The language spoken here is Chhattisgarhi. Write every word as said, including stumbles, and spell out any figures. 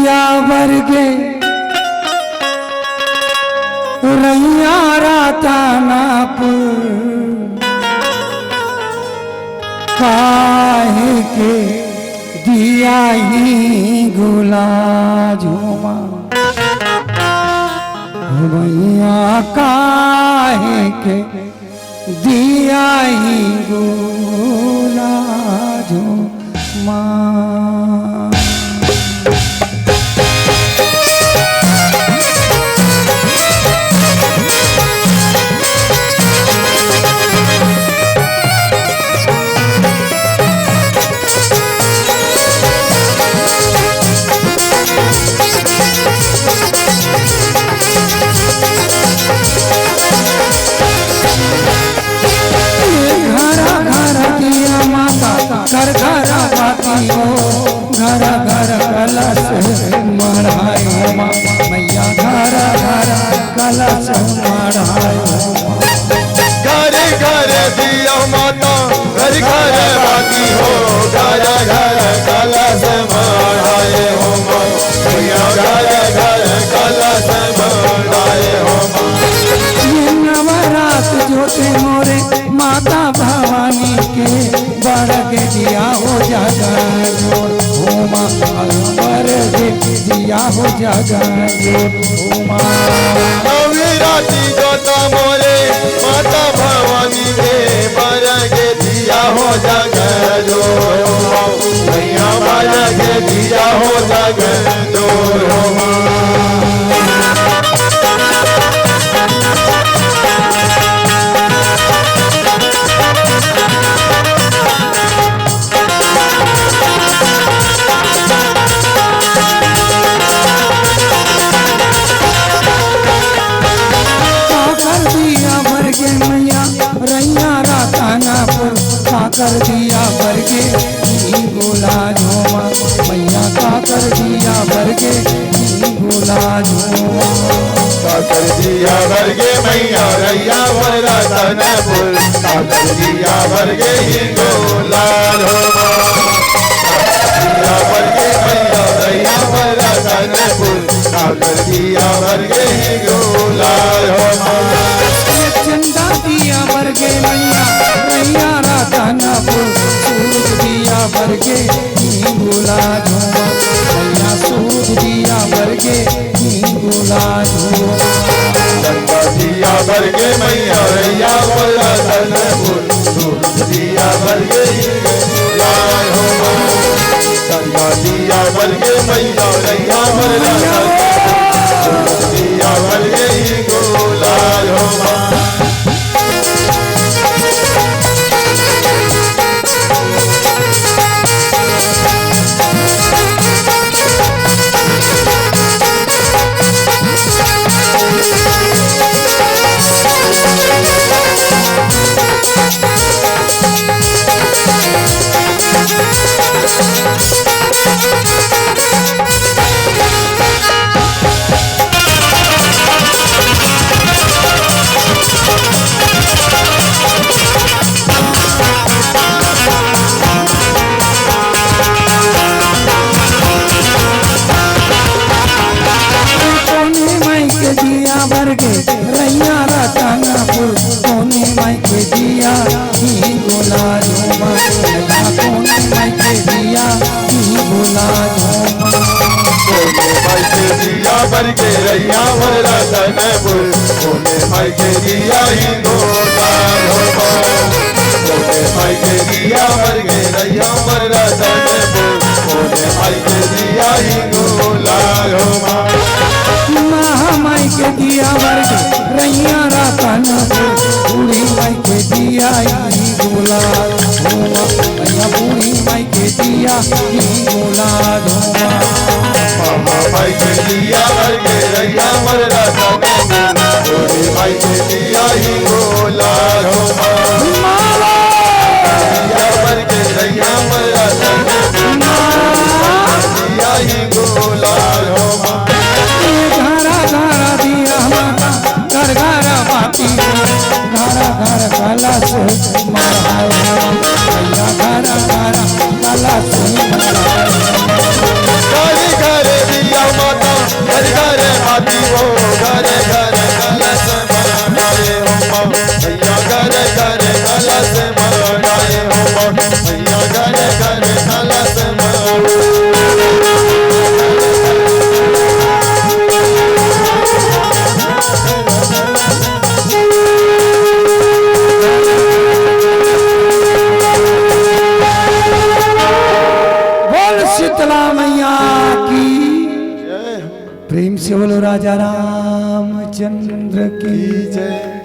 काबर गे रैया रतनपुर, काहे के दिया ही गुलाल झूमा, भैया काहे के दिया ही गुलाल झूमा। घरा घरा दिया माता, घर घर बाती हो, घर घर कलश मढ़ाए हो माँ, मैया घर घर कलश मढ़ाए हो माँ। घर घर दिया माता, घर घर बाती हो, घर घर कलश मढ़ाए हो माँ, मैया घर घर कलश मढ़ाए हो माँ। ये नवरात जोते मोरे माता भवानी के, बरगे दिया हो जागा जोर, हो माँ, बरगे दिया हो जागा जोर, हो माँ। नवराती जोता मोरे माता भवानी के, बरगे दिया हो जागा जोर, हो माँ, मैया बरगे दिया हो जागा जोर, हो माँ। काकर दिया बरगे मैया, रैया रतनपुर, काकर दिया बरगे, ही गुलाल झूमा, मैया काकर दिया बरगे, ही गुलाल झूमा। काकर दिया बरगे मैया रैया रतनपुर, काकर दिया बरगे ही गुलाल झूमा। काकर दिया बरगे मैया रैया रतनपुर, काकर दिया बरगे ही गुलाल झूमा। ये चंदा दिया बरगे मैया रैया रतनपुर, सूरज दिया बरगे ही गुलाल झूमा, मैया सूरज दिया बरगे ही गुलाल झूमा। गंगा दिया बरगे मैया रैया रतनपुर, सूरज दिया बरगे ही गुलाल झूमा। गंगा दिया बरगे मैया रैया रतनपुर, सूरज दिया बरगे ही गुलाल झूमा। कोने माई के दिया बरगे, रैया रतनपुर, कोने माई के दिया, ही गुलाल झूमा, कोने माई के दिया, ही गुलाल झूमा। कोने माई के दिया बरगे रैया रतनपुर, कोने माई के दिया ही गुलाल झूमा। कोने माई के दिया बरगे रैया रतनपुर, कोने माई के दिया ही गुलाल झूमा। महामाई के दिया बरगे रैया रतनपुर, बूढ़ी माई के दिया ही गुलाल झूमा, मैया बूढ़ी माई के दिया ही गुलाल झूमा। महामाई के दिया बरगे रैया रतनपुर, बूढ़ी माई के दिया ही गुलाल झूमा। माला दिया बरगे रैया रतनपुर, माला दिया ही गुलाल झूमा। घरा घरा दिया माता, घर घर बाती, घर घर कलश मढ़ाए, मैया घर घर कलश मढ़ाए। घर घर दिया बोलो राजा रामचंद्र की जय।